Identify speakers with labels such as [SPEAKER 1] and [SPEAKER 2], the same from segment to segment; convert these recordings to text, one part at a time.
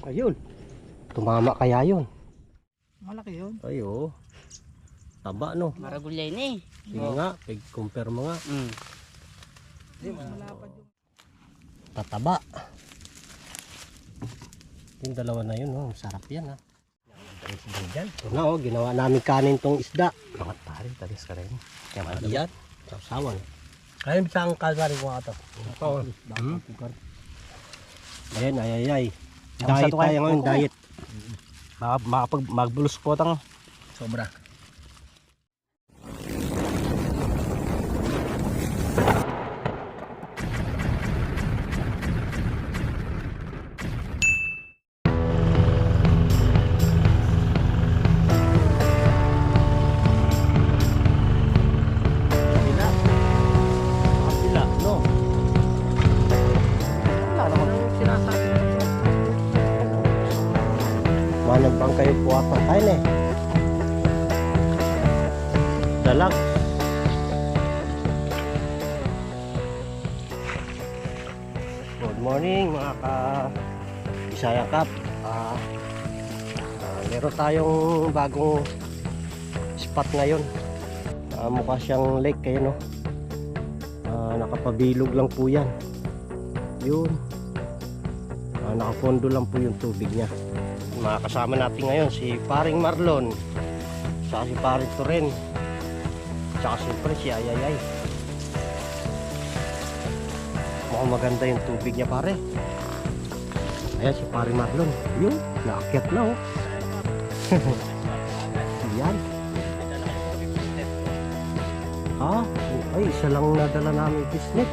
[SPEAKER 1] Ayun. Tumama kaya yun.
[SPEAKER 2] Malaki yun.
[SPEAKER 1] Ay, oo. Taba, no?
[SPEAKER 2] Maragulay ni.
[SPEAKER 1] Sige nga, compare mo nga.
[SPEAKER 2] Malapad yung...
[SPEAKER 1] Tataba. Yung dalawa na yun, oh. Sarap yan, ha. Ito na, oh. Ginawa namin kanin tong isda.
[SPEAKER 3] Bakit pare, talis ka rin.
[SPEAKER 1] Yan. Sawan.
[SPEAKER 3] Kaya bisa ang kalsari ko nga ito.
[SPEAKER 1] Ito. Ayan, ay.
[SPEAKER 3] Ang
[SPEAKER 1] Diet
[SPEAKER 3] sa
[SPEAKER 1] tayo ngayon, diet.
[SPEAKER 3] Magbulus po tang sobra.
[SPEAKER 1] Kapila, no? Managbang kayo po atang kain eh. Dalag. Good morning mga Bisaya Cup. Meron tayong bagong spot ngayon. Mukha siyang lake kayo, no? Nakapabilog lang po yan. Yun. Nakapondo lang po yung tubig niya. Mga kasama natin ngayon si Paring Marlon, saka si Paring Turen, saka siyempre si Ayayay. Mukhang maganda yung tubig niya, pare. Ayan si Paring Marlon. Yun, naakyat na, oh. Yan. Ay, isa lang nadala namin bisnet.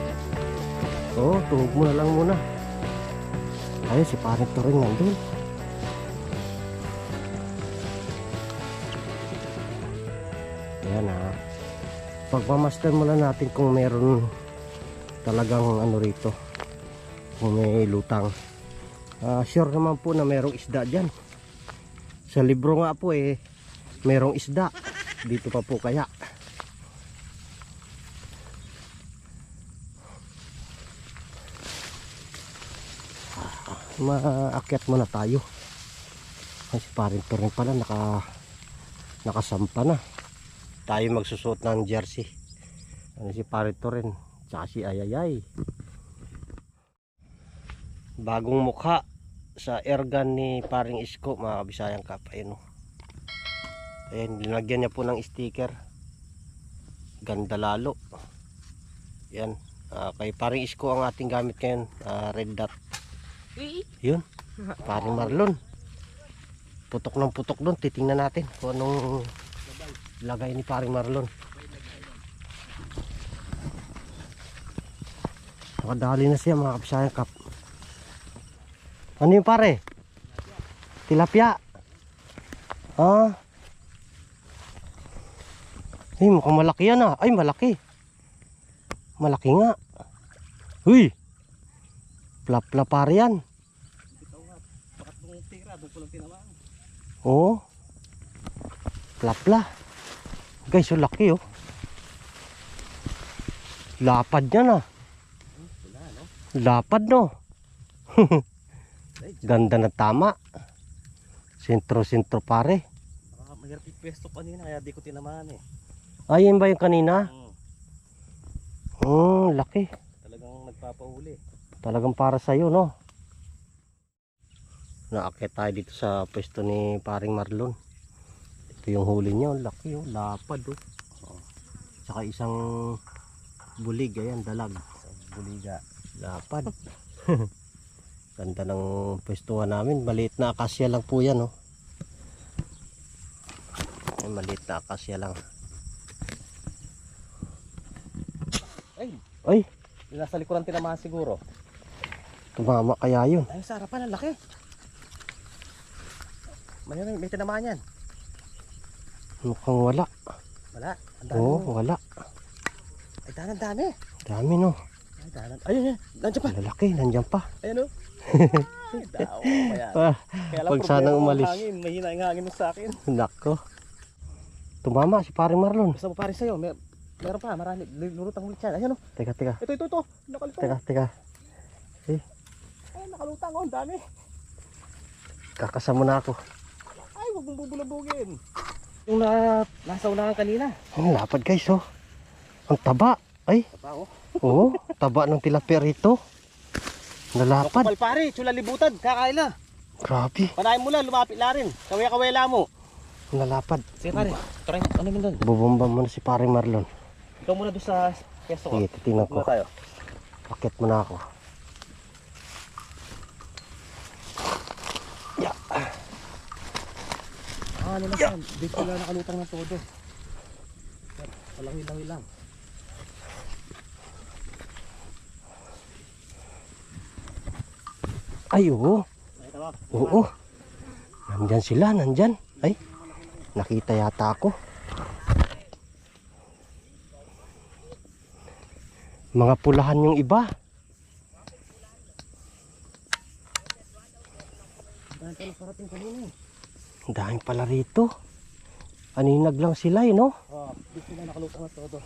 [SPEAKER 1] Tuhog mo na lang muna. Ayan si Paring Turen nandun. Ayan, pagmamaster muna natin kung meron talagang ano rito, kung may lutang. Sure naman po na merong isda dyan. Sa libro nga po merong isda dito pa po kaya. Maakyat muna tayo. Ay, si Paring Turen pala nakasampa na. Tayo magsusuot ng jersey. Si Paring Turen tsaka si Ayayay. Bagong mukha sa airgun ni Paring Isko, mga Bisayang Cup. Ayun, ayan, linagyan niya po ng sticker. Ganda lalo. Yan, kay Paring Isko ang ating gamit ngayon, red dot. Yun, Paring Marlon. Putok ng putok doon. Titingnan natin kung anong lagay ni Paring Marlon. Nakadali na siya, mga Bisayang Cup. Ano yung pare? Tilapia. Mukhang malaki yan, ah. Ay, malaki. Malaki nga. Huy, plap-plap pare yan. Oo, plap-plap. Guys, so laki, oh. Lapad yan, ah. Lapad, no? Ganda na tama. Sentro-sentro pare.
[SPEAKER 3] Mahirap ipwesto kanina kaya di ko tinamaan eh.
[SPEAKER 1] Ayun ba yung kanina? Laki.
[SPEAKER 3] Talagang nagpapahuli.
[SPEAKER 1] Talagang para sa'yo, no? Naakyat tayo dito sa pwesto ni Paring Marlon. Ito yung huli niya. Laki, oh. Lapad, oh. Saka isang bulig. Ayan, dalag.
[SPEAKER 3] Buliga.
[SPEAKER 1] Lapad. Ganda ng pwestuhan namin. Maliit na akasya lang po yan, oh. Ay, maliit na akasya lang. Ay,
[SPEAKER 3] Nasa likuran tinamaan siguro.
[SPEAKER 1] tumama kaya yun.
[SPEAKER 3] Ay, sa harapan ang laki. May tinamaan yan.
[SPEAKER 1] Mukhang wala.
[SPEAKER 3] Wala. Ang dami.
[SPEAKER 1] Oo, wala.
[SPEAKER 3] Ay, dami.
[SPEAKER 1] Dami, no?
[SPEAKER 3] Ay, danan. Ayun. Nandiyan pa.
[SPEAKER 1] Lalaki, nandiyan pa.
[SPEAKER 3] Ayun, oh. Ay, daw. Kaya lang
[SPEAKER 1] Pag sanang umalis.
[SPEAKER 3] Hangin. Mahina yung hangin sa akin.
[SPEAKER 1] Nako. Tumama si Paring Marlon.
[SPEAKER 3] Gusto mo pare sa'yo. Meron pa. Marami. Lurutang ulit yan. Ayun, oh.
[SPEAKER 1] Teka.
[SPEAKER 3] Ito. Nakalutang.
[SPEAKER 1] Teka.
[SPEAKER 3] Ay, nakalutang. Oh, ang dami.
[SPEAKER 1] Kakasa mo na ako.
[SPEAKER 3] Ay, huwag mong bubulabugin. Yung nasa unahan kanina.
[SPEAKER 1] Ang lapad guys oh. Ang taba. Ay.
[SPEAKER 3] Taba oh.
[SPEAKER 1] Oo. Taba ng tilapia rito. Nalapad.
[SPEAKER 3] Kapal pare, tsula libutan, kakaila.
[SPEAKER 1] Grabe.
[SPEAKER 3] Panahin mo lang, lumapit la rin. Kawaya-kawela mo.
[SPEAKER 1] Nalapad.
[SPEAKER 3] Sige pare, try ano mo doon?
[SPEAKER 1] Bubomba mo na si pare Marlon.
[SPEAKER 3] Ikaw muna doon sa pesto ko.
[SPEAKER 1] Sige, titingnan ko.
[SPEAKER 3] Muna tayo.
[SPEAKER 1] Pakit mo na ako. Yeah.
[SPEAKER 3] Ano na yan? Dito lang nakalutang ng todo. Palangi-langi lang.
[SPEAKER 1] Ay, oo.
[SPEAKER 3] Ay, tawag.
[SPEAKER 1] Oo. Nandyan sila, nandyan. Ay, nakita yata ako. Mga pulahan yung iba.
[SPEAKER 3] Dahil pala parating kanina eh.
[SPEAKER 1] Ang dahil pala rito. Aninag lang sila eh, no?
[SPEAKER 3] Oh, dito lang nakalutang ng todo.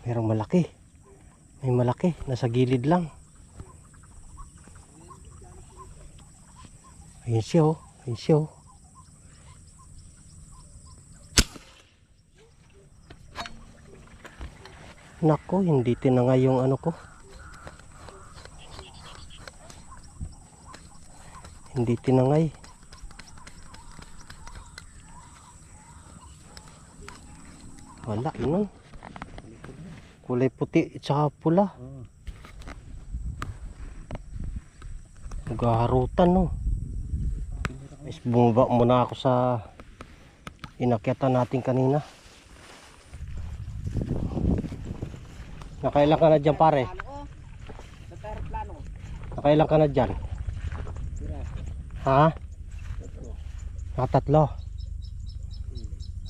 [SPEAKER 1] Merong malaki. May malaki. Nasa gilid lang. Ayun siya oh. Ayun siya oh. Nako, hindi tinangay yung ano ko. Hindi tinangay. Wala, yun. Kulay puti at saka pula. Naghaharutan no. Is bumaba muna ako sa inakyatan natin kanina. Nakailan ka na dyan pare? Nakailan ka na dyan? Ha? Nakatatlo.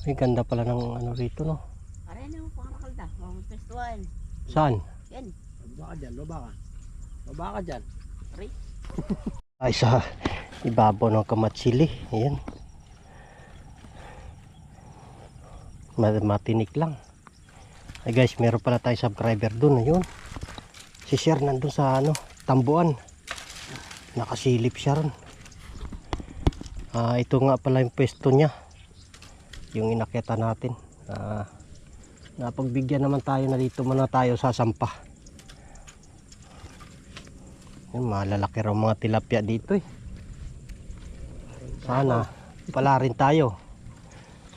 [SPEAKER 1] Ay ganda pala ng ano rito no.
[SPEAKER 2] Pare ano yung pangakalda? Mga pestuan.
[SPEAKER 1] Saan?
[SPEAKER 2] Yan.
[SPEAKER 3] Baba ka dyan, baba ka. Baba ka dyan.
[SPEAKER 1] Ay sa ibabaw ng kamatsili. Ayan. Matinik lang. Ay guys, meron pala tayo subscriber dun. Ayun. Si Sir nandun sa ano, Tambuan. Nakasilip siya ron. Ito nga pala yung pwesto niya. Yung inakyata natin. Napagbigyan naman tayo na dito muna tayo sa sampah. Yung malalaki raw mga tilapia dito eh. Sana pala rin tayo.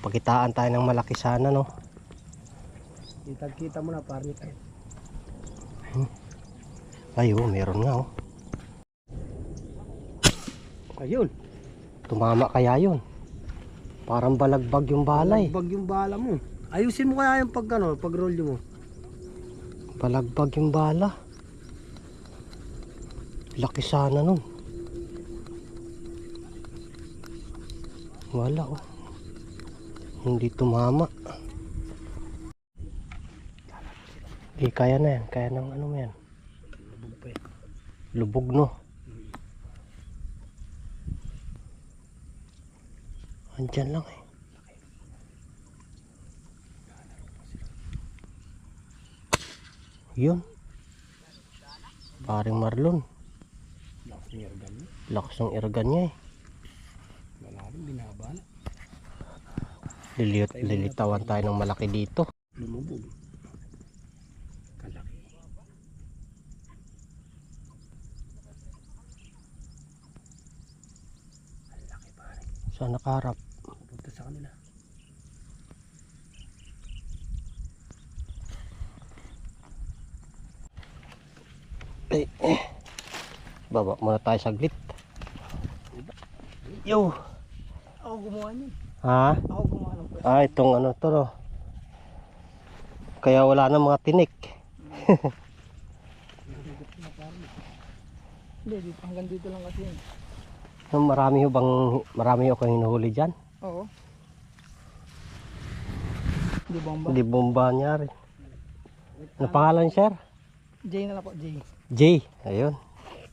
[SPEAKER 1] Pakitaan tayo ng malaki sana no.
[SPEAKER 3] Kita mo na pare.
[SPEAKER 1] Ay oh, meron nga oh.
[SPEAKER 3] Ayun.
[SPEAKER 1] Tumama kaya yun. Parang balagbag yung balay.
[SPEAKER 3] Bag yung bala mo. Ayusin mo kaya yung pag ano, pag roll mo.
[SPEAKER 1] Balagbag yung bala. Laki sana nun. Wala oh. Hindi tumama. Di kaya na yan. Kaya ng ano mo yan.
[SPEAKER 3] Lubog pa eh.
[SPEAKER 1] Lubog no. Andyan lang eh. Yun. Paring Marlon.
[SPEAKER 3] Lakas ng ergan mo.
[SPEAKER 1] Lakas ng ergan niya eh.
[SPEAKER 3] Wala rin, binaba na.
[SPEAKER 1] Lilitawan tayo ng malaki dito.
[SPEAKER 3] Lumubog. Kalaki. Ang laki pare.
[SPEAKER 1] Saan nakaharap?
[SPEAKER 3] Pupunta sa kanila.
[SPEAKER 1] Baba muna tayo saglit. Yo.
[SPEAKER 3] Ako gumawa niyan.
[SPEAKER 1] Ha?
[SPEAKER 3] Ako gumawa ng pwesto.
[SPEAKER 1] Itong ano to no. Kaya wala na mga tinik.
[SPEAKER 3] Hindi, dito, hanggang dito lang kasi yun.
[SPEAKER 1] Marami ho kang hinuhuli dyan?
[SPEAKER 3] Oo. Di bomba.
[SPEAKER 1] Hindi bomba niya rin. Ano pangalan sir?
[SPEAKER 3] Jay na lang po, Jay.
[SPEAKER 1] J. Ayun.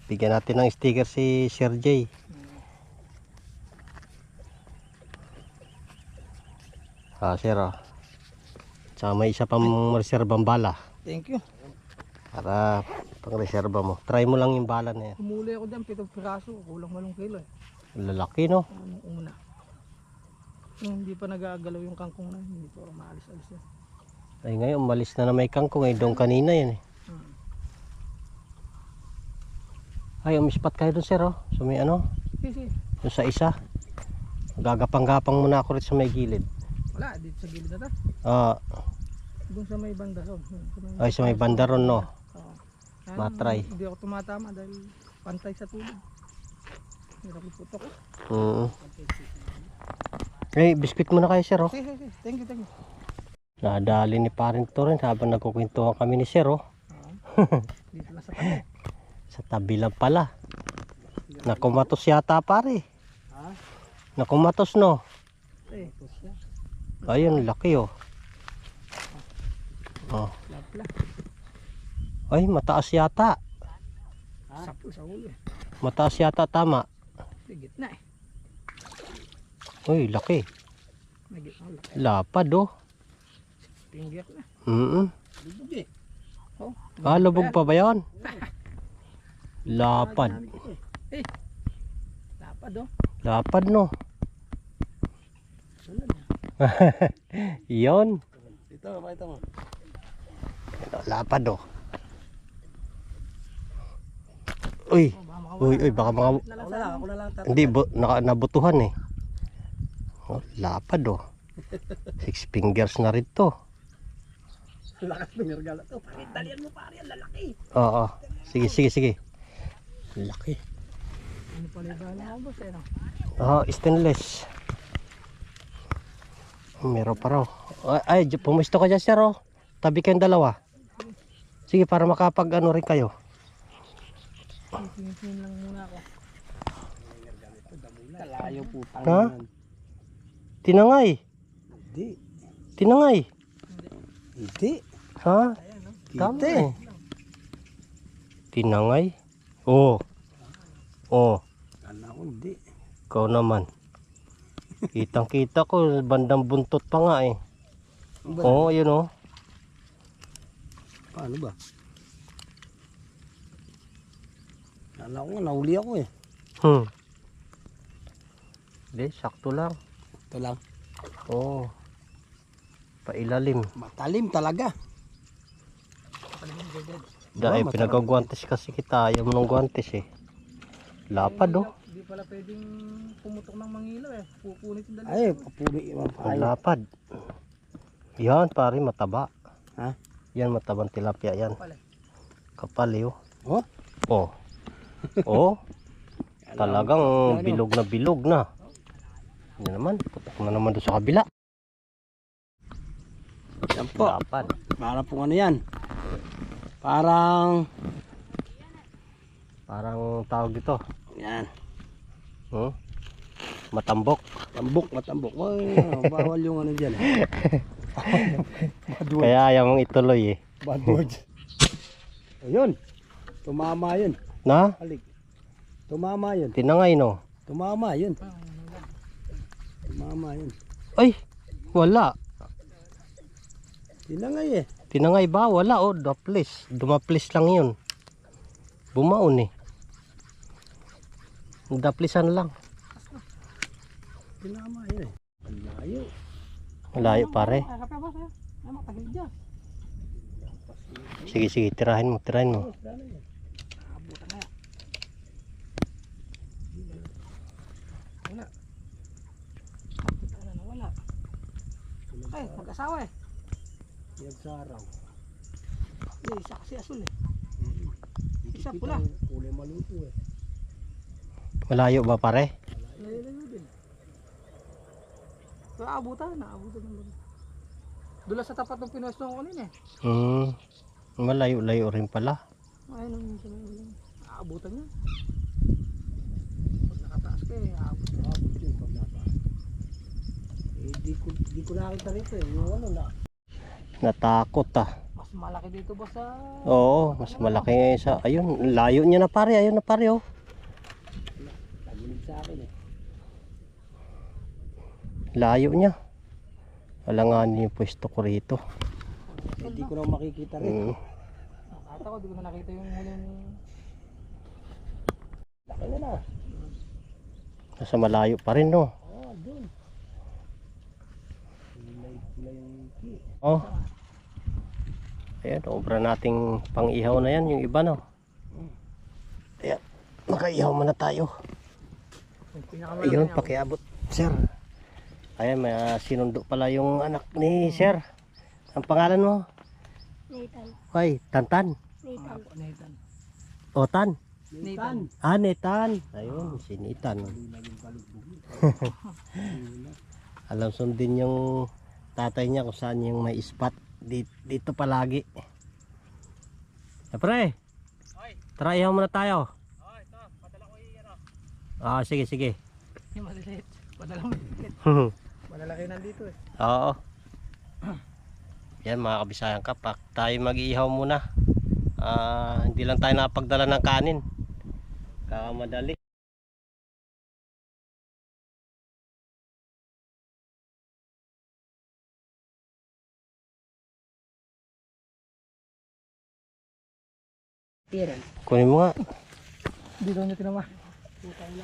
[SPEAKER 1] Bigyan natin ng sticker si Sir J. Sir Tsaka may isa pang reserbang bala.
[SPEAKER 3] Thank you.
[SPEAKER 1] Para pang-reserva mo. Try mo lang yung bala na yan.
[SPEAKER 3] Humuli ako dyan, 7 piraso. Kulang 8 kilo eh.
[SPEAKER 1] Lalaki no?
[SPEAKER 3] Anong una. Hindi pa nagagalaw yung kangkong na. Hindi pa maalis-alis yan.
[SPEAKER 1] Ay ngayon, umalis na may kangkong eh. Doon kanina yan eh. Ay, umispat kayo doon sir oh. So may ano?
[SPEAKER 3] Sige.
[SPEAKER 1] Doon sa isa. Gagapang-gapang muna ako rin sa may gilid.
[SPEAKER 3] Wala, dito sa gilid na ta. Doon sa may banda ron.
[SPEAKER 1] Ay, sa may banda ron no.
[SPEAKER 3] Oo.
[SPEAKER 1] Matry.
[SPEAKER 3] Hindi ako tumatama dahil pantay sa tubig. Hirap iputok.
[SPEAKER 1] Eh, biskuit muna kayo sir oh.
[SPEAKER 3] Sige. Thank you.
[SPEAKER 1] Nadali ni parin to rin habang nagkukwentuhan kami ni sir oh.
[SPEAKER 3] Dito na sa pantay.
[SPEAKER 1] Sa tabi lang pala. Nakumatos yata pare. Nakumatos no. Ayun, laki oh. Oh.
[SPEAKER 3] Lapla.
[SPEAKER 1] Ay, mataas yata.
[SPEAKER 3] Sapo sa ulo eh.
[SPEAKER 1] Mataas yata tama.
[SPEAKER 3] May gitna eh.
[SPEAKER 1] Uy, laki.
[SPEAKER 3] May gitna ulo.
[SPEAKER 1] Lapad oh.
[SPEAKER 3] Pinggir na.
[SPEAKER 1] Lubog
[SPEAKER 3] eh. Oh,
[SPEAKER 1] lubog pa ba yun? Lapad.
[SPEAKER 3] Lapad oh.
[SPEAKER 1] Lapad no.
[SPEAKER 3] Sunod na.
[SPEAKER 1] Yon.
[SPEAKER 3] Ito, pakita mo.
[SPEAKER 1] Lapad oh. Uy. Uy, baka mga
[SPEAKER 3] Ako na lang.
[SPEAKER 1] hindi nabutuhan eh. Oh, lapad oh. 6 fingers na rin to.
[SPEAKER 3] Lakas ng regalo to. Dalian mo pare, lalaki.
[SPEAKER 1] Oo. Sige. Laki.
[SPEAKER 3] Ano pala yung bala mo boss eh no?
[SPEAKER 1] Stainless. Meron pa raw. Ay, pumusto ka dyan sir oh. Tabi kayong dalawa. Sige, para makapag ano rin kayo.
[SPEAKER 3] Tingin lang muna ako. Layo putang
[SPEAKER 1] Ha? Tinangay. Tinangay.
[SPEAKER 3] Hindi.
[SPEAKER 1] Ha? Tama eh. Tinangay. Oh.
[SPEAKER 3] Ano ko hindi.
[SPEAKER 1] Ikaw naman. Kitang-kita ko bandang buntot pa nga eh. Oo, yun oh.
[SPEAKER 3] Paano ba? Kala ko nga, nahuli ako eh.
[SPEAKER 1] Hindi, sakto lang.
[SPEAKER 3] Ito lang.
[SPEAKER 1] Oo. Pailalim.
[SPEAKER 3] Matalim talaga.
[SPEAKER 1] Dahil pinagagwantes kasi kita. Ayaw mo ng gwantes eh. Lapad oh.
[SPEAKER 3] Hindi pala pwedeng pumutok ng mangilaw eh. Pupunit yung dalawa.
[SPEAKER 4] Ay, papuli.
[SPEAKER 1] Ang lapad. Yan pare, mataba.
[SPEAKER 4] Ha?
[SPEAKER 1] Yan, matabang tilapia yan.
[SPEAKER 3] Kapal eh.
[SPEAKER 1] Kapal eh oh.
[SPEAKER 4] Oh?
[SPEAKER 1] Oh. Oh. Talagang bilog na. Yan naman. Putok na naman doon sa kabila.
[SPEAKER 4] Yan po.
[SPEAKER 1] Lapad.
[SPEAKER 4] Para pong ano yan. Parang
[SPEAKER 1] tawag dito.
[SPEAKER 4] yan.
[SPEAKER 1] Matambok.
[SPEAKER 4] Matambok. Ay, bawal yung ano dyan eh. Bad words.
[SPEAKER 1] Kaya ayaw mong ituloy eh.
[SPEAKER 4] Bad words. Ayun. Tumama yun.
[SPEAKER 1] Na?
[SPEAKER 4] Halik. Tumama yun.
[SPEAKER 1] Tinangay no?
[SPEAKER 4] Tumama yun. Tumama yun.
[SPEAKER 1] Ay! Wala.
[SPEAKER 4] Tinangay eh.
[SPEAKER 1] Tinangay ba? Wala oh. Dumaplis lang yun. Bumaon eh. Daplisan lang.
[SPEAKER 4] Tinama yun eh. Ang layo.
[SPEAKER 1] Malayo pare.
[SPEAKER 3] Ay, kapya boss eh. Ay, matagil dyan.
[SPEAKER 1] Sige, tirahin mo.
[SPEAKER 3] Abutan na yan. Wala. Kita na wala. Ay, mag-asawa eh.
[SPEAKER 4] Yan sa araw.
[SPEAKER 3] Isa kasi asul eh. Isa pula.
[SPEAKER 4] Kulay maluto eh.
[SPEAKER 1] Malayo ba pare?
[SPEAKER 3] Layo din. Naabutan ng mga. Dula sa tapat ng pinuwesto ko kanina eh.
[SPEAKER 1] Malayo rin pala.
[SPEAKER 3] Ayun ang minsan yun. Naabutan niya. Pag nakataas ka eh, aabutan.
[SPEAKER 4] Abot yun pag nataas. Eh, di ko nakita rito eh. Yung ano na.
[SPEAKER 1] Natakot ah.
[SPEAKER 3] Mas malaki dito ba sa...
[SPEAKER 1] Oo, mas malaki ngayon sa... Ayun, layo niya na pare. Ayun na pare oh.
[SPEAKER 4] Taginig sa akin eh.
[SPEAKER 1] Layo niya. Alanganin yung pwesto ko rito.
[SPEAKER 4] Hindi ko na makikita rito.
[SPEAKER 3] Mata ko, di ko na nakita yung huling... Laki na na.
[SPEAKER 1] Nasa malayo pa rin, no?
[SPEAKER 3] Oo, doon. Kulay yung ki.
[SPEAKER 1] Oh. Ayan, obra nating pang-ihaw na yan, yung iba, no? Ayan, makaihaw muna tayo. Ayun, pakiabot, sir. Ayan, may sinundo pala yung anak ni sir. Ang pangalan mo?
[SPEAKER 2] Nathan.
[SPEAKER 1] Ay, Tantan.
[SPEAKER 2] Nathan.
[SPEAKER 3] Nathan.
[SPEAKER 1] Otan.
[SPEAKER 3] Nathan.
[SPEAKER 1] Ah, Netan. Ayun, si Netan. Alam sundin yung tatay niya kung saan yung may spot. Dito palagi. Pre, tara ihaw muna tayo. Ah, sige, sige.
[SPEAKER 3] Yung maliliit. Malalaki nandito eh.
[SPEAKER 1] Oo. Yan mga kabisayang kapak. Tayo mag-iihaw muna. Hindi lang tayo nakapagdala ng kanin. Kakamadali.
[SPEAKER 2] Piran.
[SPEAKER 1] Kunin mo nga.
[SPEAKER 3] Dito nyo tinama.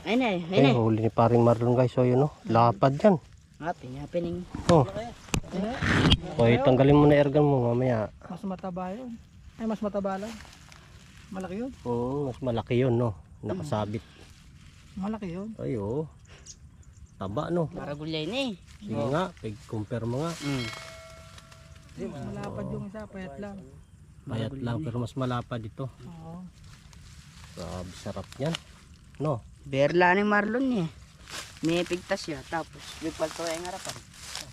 [SPEAKER 2] Ayun na,
[SPEAKER 1] Eh, huli ni paring Marlon guys. So yun o. Lapad yan.
[SPEAKER 2] happening.
[SPEAKER 1] Oh. Okay, tanggalin mo na ergan mo mamaya.
[SPEAKER 3] Mas mataba yun. Ay, mas mataba lang. Malaki yun.
[SPEAKER 1] Mas malaki yun, no? Nakasabit.
[SPEAKER 3] Malaki yun.
[SPEAKER 1] Ay, oo. Taba, no?
[SPEAKER 2] Maragulay na eh.
[SPEAKER 1] Sige nga, compare mo nga.
[SPEAKER 3] Mas malapad yung isa, payat lang.
[SPEAKER 1] Payat lang, pero mas malapad ito.
[SPEAKER 3] Oo.
[SPEAKER 1] Grabe, sarap yan. No?
[SPEAKER 2] Berla ni Marlon niya. May pigtas siya. Tapos, may palto yung harapan.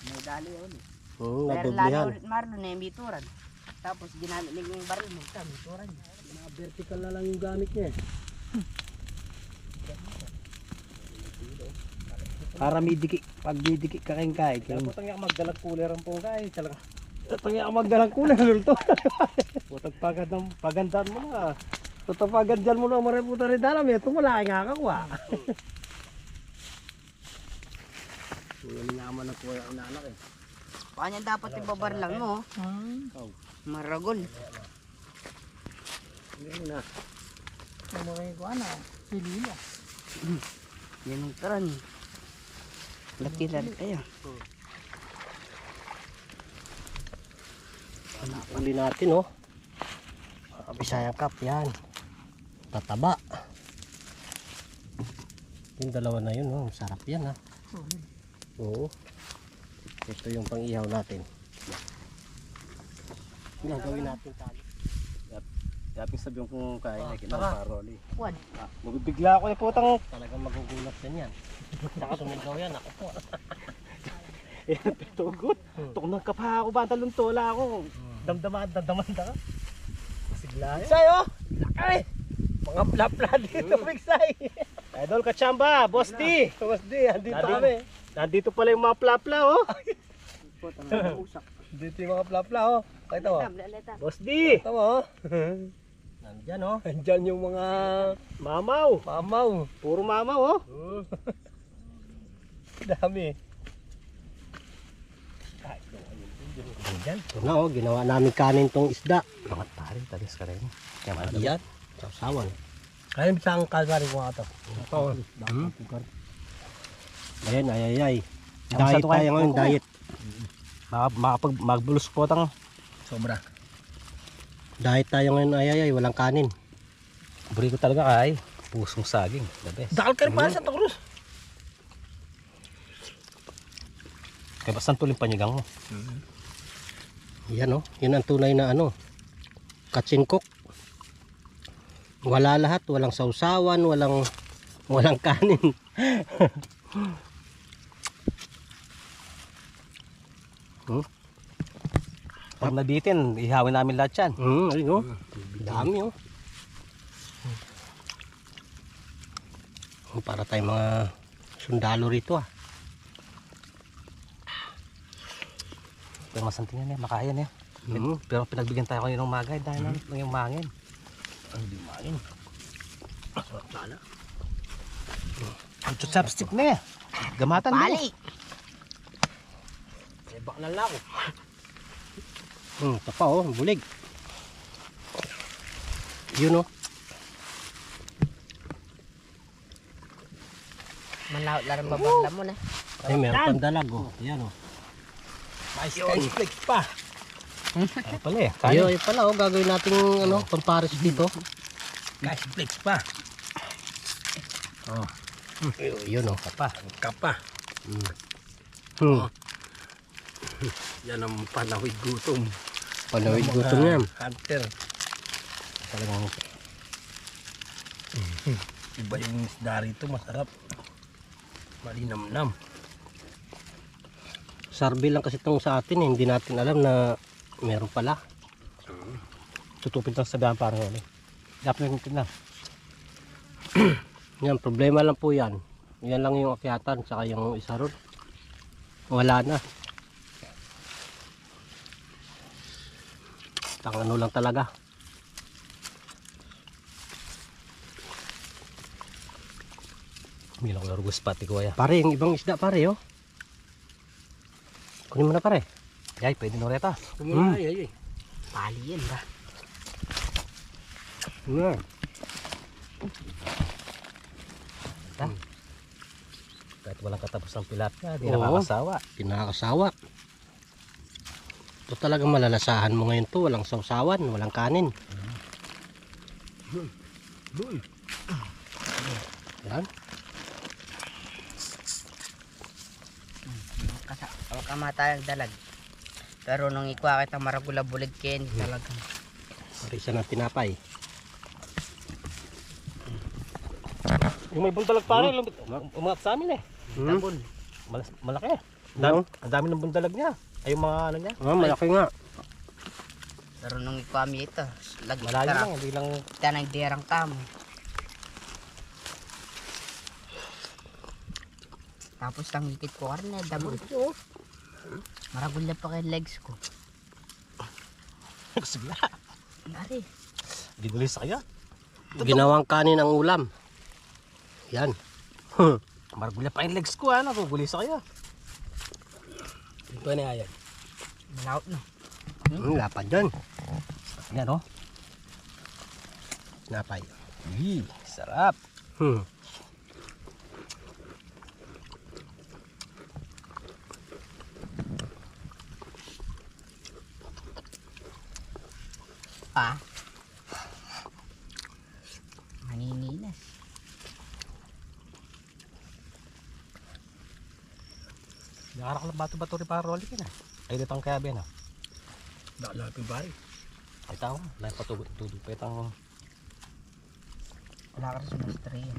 [SPEAKER 2] May dali yun eh. Berla ni
[SPEAKER 1] Nadoblihan.
[SPEAKER 2] ulit Marlon eh, bituran. Tapos, ginamit niya yung baril mo. Bituran niya.
[SPEAKER 4] Vertical na lang yung gamit niya eh. Para may dikit, pag may dikit ka kayong kahit.
[SPEAKER 3] Putang niya magdalag cooler ang pungkay. Talaga. Putang niya magdalag cooler. Lulto. Putang pagandaan mo na. Putang pagandaan mo na. Mariputa rin dalam. Ito wala kang kakakuha.
[SPEAKER 4] Wala naman ang kuha ang anak eh.
[SPEAKER 2] Paano dapat ibabar lang mo? Maragol.
[SPEAKER 4] Hindi na.
[SPEAKER 3] Ang mga ikuha na. Pilila.
[SPEAKER 2] Yan ang taran. Laki-laki kayo.
[SPEAKER 1] Uli natin, oh. Bisayang Cup, yan. Tataba. Yung dalawa na yun, oh. Sarap yan, ha. Oo. Ito yung pang-ihaw natin. Yan, gawin natin tali.
[SPEAKER 4] Dapat sabihin kung kaya na kinaparoli.
[SPEAKER 2] Wad.
[SPEAKER 3] Mabibigla ako eh putang.
[SPEAKER 1] Talagang magugulat yan yan. Saka sumigaw yan, ako po.
[SPEAKER 3] Tugot. Tuknang kapha ako ba? Talong tola ako. Damdaman ka. Sigla yan. Say oh! Laki! Mga plapla dito, Big Say. Idol Kachamba, Boss D. Boss D, andito kami. Nandito pala yung mga plapla oh. Dito yung mga plapla oh. Kita mo. Boss D. Kita mo oh.
[SPEAKER 1] Nandyan, oh.
[SPEAKER 3] Andyan yung mga mamaw. Mamaw. Puro mamaw oh. Dami.
[SPEAKER 1] Ito na, oh. Ginawa namin kanin tong isda.
[SPEAKER 4] Mga tarin, talis ka rin.
[SPEAKER 1] Yan. Sausawan.
[SPEAKER 3] Kaya bisa ang kalsari ko nga ito.
[SPEAKER 1] Ayan, ay.
[SPEAKER 4] Ang
[SPEAKER 1] Diet
[SPEAKER 4] sa tukay,
[SPEAKER 1] tayo ngayon,
[SPEAKER 4] kuko.
[SPEAKER 1] diet.
[SPEAKER 4] Makapag magbulos po tang
[SPEAKER 3] Sobra.
[SPEAKER 1] Diet tayo ngayon, ay. Walang kanin.
[SPEAKER 4] buri ko talaga kay pusong saging. The best.
[SPEAKER 3] Dakal ka rin pa sa Cruz.
[SPEAKER 4] Kaya basta tuling panigang mo.
[SPEAKER 1] Yan, oh. Yun ang tunay na ano. Katsinkok. Wala lahat. Walang sausawan. Walang kanin.
[SPEAKER 4] Pag nabitin, ihawin namin lahat yan.
[SPEAKER 1] Ayun, oh. Dami, oh. Para tayong mga sundalo rito, ah.
[SPEAKER 4] Pero masantingan yan, makaya yan. Pero pinagbigyan tayo kanina ng magay dahil lang yung mangin.
[SPEAKER 1] Hindi main. Sarap sana.
[SPEAKER 4] Ang chopstick na eh. Gamatan mo.
[SPEAKER 2] Pali!
[SPEAKER 1] Sebak na lang ako. Ito pa, oh. Bulig. Yun oh.
[SPEAKER 2] Manlaot lang babagla mo na.
[SPEAKER 1] Ay, meron pang dalag oh. Yan oh.
[SPEAKER 3] May sky flex pa.
[SPEAKER 4] Ano pala eh.
[SPEAKER 1] Ayun pala oh, gagawin natin ano, pampares dito.
[SPEAKER 3] Sky flex pa. Oh,
[SPEAKER 1] Yun oh.
[SPEAKER 3] kapa.
[SPEAKER 1] Hmm.
[SPEAKER 3] Yan ang panawid gutom.
[SPEAKER 1] Panawid gutom yan.
[SPEAKER 3] Hunter.
[SPEAKER 1] Talagang
[SPEAKER 3] Iba yung isda rito, masarap. Malinamnam.
[SPEAKER 1] sarbi lang kasi itong sa atin eh. Hindi natin alam na meron pala.
[SPEAKER 4] Tutupin lang sa daan parang ano. Dapat natin na.
[SPEAKER 1] Yan, problema lang po yan. Yan lang yung akyatan, saka yung isa ron. Wala na. Tang ano lang talaga.
[SPEAKER 4] Milang larugos pati ko ya.
[SPEAKER 1] Pare, yung ibang isda pare oh. Kunin mo na pare.
[SPEAKER 4] Yay, pwede na reta.
[SPEAKER 3] Ay.
[SPEAKER 2] Pali yan ba?
[SPEAKER 1] Yan.
[SPEAKER 4] Kahit walang katapos ng pilapia, di
[SPEAKER 1] Oo.
[SPEAKER 4] nakakasawa.
[SPEAKER 1] Pinakasawa. Ito talagang malalasahan mo ngayon to. Walang sausawan, walang kanin. Yan.
[SPEAKER 2] Huwag ka matayang dalag. Pero nung ikuha kita maragula bulig ken talagang.
[SPEAKER 1] Pare isa ng tinapay.
[SPEAKER 4] Yung may bundalag pare, umangat sa amin eh.
[SPEAKER 2] Tabon.
[SPEAKER 4] Malaki.
[SPEAKER 1] No?
[SPEAKER 4] Ang dami ng bundalag niya. Ay yung mga ano niya.
[SPEAKER 1] Ah, malaki nga.
[SPEAKER 2] Pero nung ikuha mi ito,
[SPEAKER 4] Malayo lang, hindi lang.
[SPEAKER 2] kita nagdirang tamo. Tapos ang hikit ko karne, dabon. Maragulya pa kay legs ko.
[SPEAKER 4] Sigla.
[SPEAKER 2] Nari.
[SPEAKER 4] Ginulis sa kaya.
[SPEAKER 1] Ginawang kanin ang ulam. Yan.
[SPEAKER 4] Maragulya pa yung legs ko ano, gugulis sa kaya.
[SPEAKER 3] Ito na yan.
[SPEAKER 2] Malaot na.
[SPEAKER 1] Lapad dyan.
[SPEAKER 4] Yan oh.
[SPEAKER 1] Tinapay.
[SPEAKER 4] Sarap.
[SPEAKER 2] Pa. Manininas.
[SPEAKER 4] Nakarak lang bato-bato rin para rolling yun ah. Ay, di pang kaya ben ah.
[SPEAKER 3] Nakalapin pare.
[SPEAKER 4] Ay tao, lahat patubog-tubog pa itang.
[SPEAKER 2] Wala ka rin sa mastraya.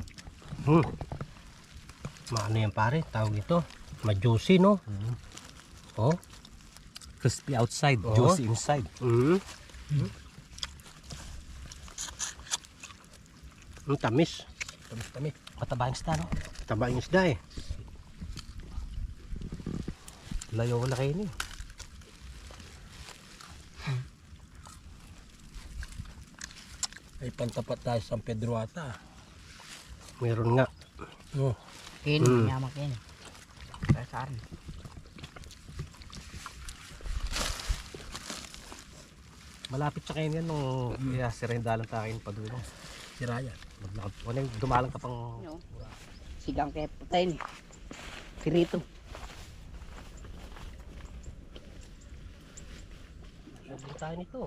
[SPEAKER 1] Maano yan pare? Tawag ito. Ma-juicy no? Oh.
[SPEAKER 4] Crispy outside,
[SPEAKER 1] Oo.
[SPEAKER 4] juicy inside.
[SPEAKER 1] Tamis.
[SPEAKER 3] Tamis-tamis.
[SPEAKER 4] Mataba yung isda no?
[SPEAKER 1] Taba yung isda eh.
[SPEAKER 4] Layo wala kayo ni.
[SPEAKER 3] Ay pantapat tayo sa San Pedro ata.
[SPEAKER 1] Meron nga.
[SPEAKER 3] Oh.
[SPEAKER 2] Ken,
[SPEAKER 1] Mm.
[SPEAKER 2] nyamak ken. Kaya sa akin.
[SPEAKER 4] Malapit sa kayo yan nung kaya sirendalan sa akin pa doon.
[SPEAKER 3] Si Ryan.
[SPEAKER 4] Dumalang ka pang.
[SPEAKER 2] Sigang kaya putay ni. Pirito.
[SPEAKER 1] Sabi tayo nito.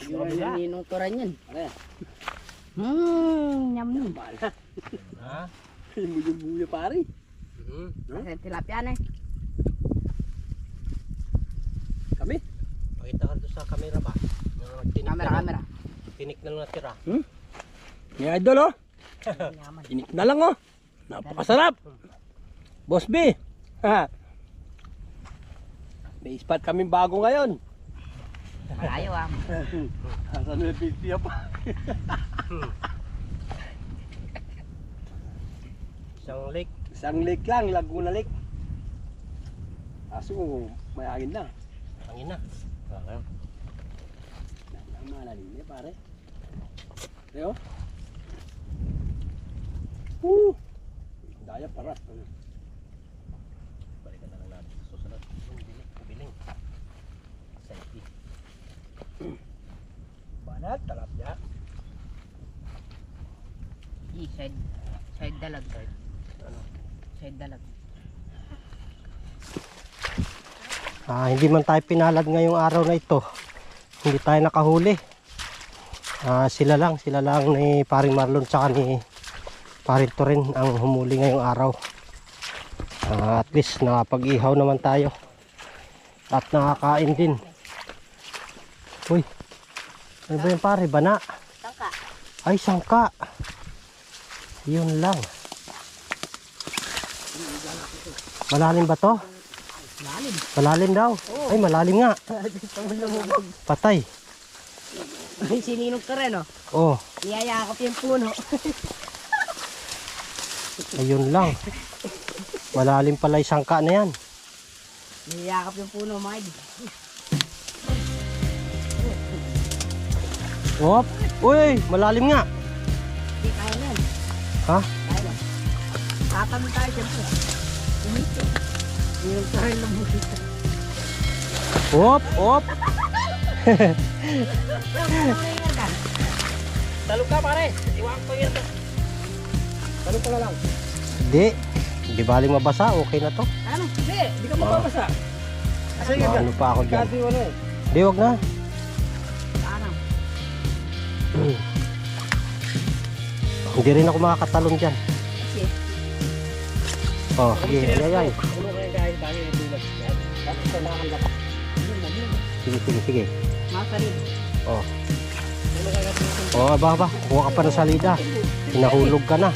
[SPEAKER 2] Yung ninong turan yan. Nyam nun.
[SPEAKER 1] Ha?
[SPEAKER 3] Yung buya pare.
[SPEAKER 2] Kasi tilapia na eh.
[SPEAKER 3] Kami?
[SPEAKER 1] Pakita ka doon sa camera ba? Tinik
[SPEAKER 2] Kamera.
[SPEAKER 1] Tinik na lang natira.
[SPEAKER 3] May idol oh.
[SPEAKER 2] Yaman.
[SPEAKER 3] Inik na lang oh. Napakasarap. Boss B. Ha. May spot kami bago ngayon.
[SPEAKER 2] Malayo ah.
[SPEAKER 3] Saan may video pa?
[SPEAKER 1] Isang lake.
[SPEAKER 3] Isang lake lang, Laguna Lake. Aso may hangin na.
[SPEAKER 1] Hangin na.
[SPEAKER 3] Ang malalim eh pare. Ayo. Daya para.
[SPEAKER 1] Balikan na lang natin sa susunod. Biling. Safety.
[SPEAKER 3] Banat, talapya.
[SPEAKER 2] Side dalag. Side dalag.
[SPEAKER 1] Hindi man tayo pinalad ngayong araw na ito. Hindi tayo nakahuli. Sila lang ni paring Marlon tsaka ni paring Torin ang humuli ngayong araw. At least nakapag-ihaw naman tayo. At nakakain din. Uy, ano ba yung pare? Bana?
[SPEAKER 2] Tangka.
[SPEAKER 1] Ay, sangka. Yun lang. Malalim ba to?
[SPEAKER 2] Malalim.
[SPEAKER 1] Malalim daw. Ay, malalim nga. Patay.
[SPEAKER 2] Sininog ka rin, oh.
[SPEAKER 1] Oh,
[SPEAKER 2] Iyayakap yung puno.
[SPEAKER 1] ayun lang. Malalim pala yung sangka na yan.
[SPEAKER 2] Iyayakap yung puno, mga idol.
[SPEAKER 1] Hop. Uy, malalim nga.
[SPEAKER 2] Hindi, kaya na yan.
[SPEAKER 1] Ha?
[SPEAKER 2] Kaya na. Tatabi tayo, siyempre. Sininog ka rin ng musika.
[SPEAKER 1] Hop, hop.
[SPEAKER 3] Talog ka pare. Iwan ko yan. Talog ka na lang.
[SPEAKER 1] Di baling mabasa. Okay na to.
[SPEAKER 2] Ano?
[SPEAKER 3] Hindi ka mababasa. Kasi
[SPEAKER 1] Ano pa ako dyan?
[SPEAKER 3] kasi ano eh.
[SPEAKER 1] Di, wag na.
[SPEAKER 2] Ano?
[SPEAKER 1] Hindi rin ako makakatalon dyan.
[SPEAKER 2] Kasi,
[SPEAKER 1] Oh, sige, ayay.
[SPEAKER 3] Ano kaya kahit dahil yung tulad. Tapos ito nakakanda ka.
[SPEAKER 1] Sige.
[SPEAKER 2] masarin.
[SPEAKER 1] Oh. Oh, aba. Kuha ka pa ng salida. Pinahulog ka na.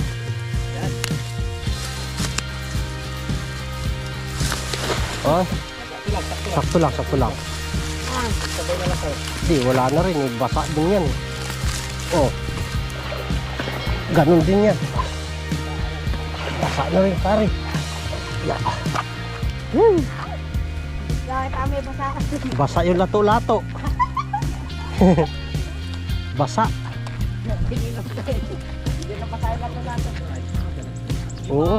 [SPEAKER 1] Oh. Sakto lang. Di, wala na rin. Basa din yan. Oh. Ganun din yan. Basa na rin, pare.
[SPEAKER 2] Kahit kami basa.
[SPEAKER 1] Basa yung lato-lato. Basa.
[SPEAKER 2] Hindi na basa yung lato-lato.
[SPEAKER 1] Oo.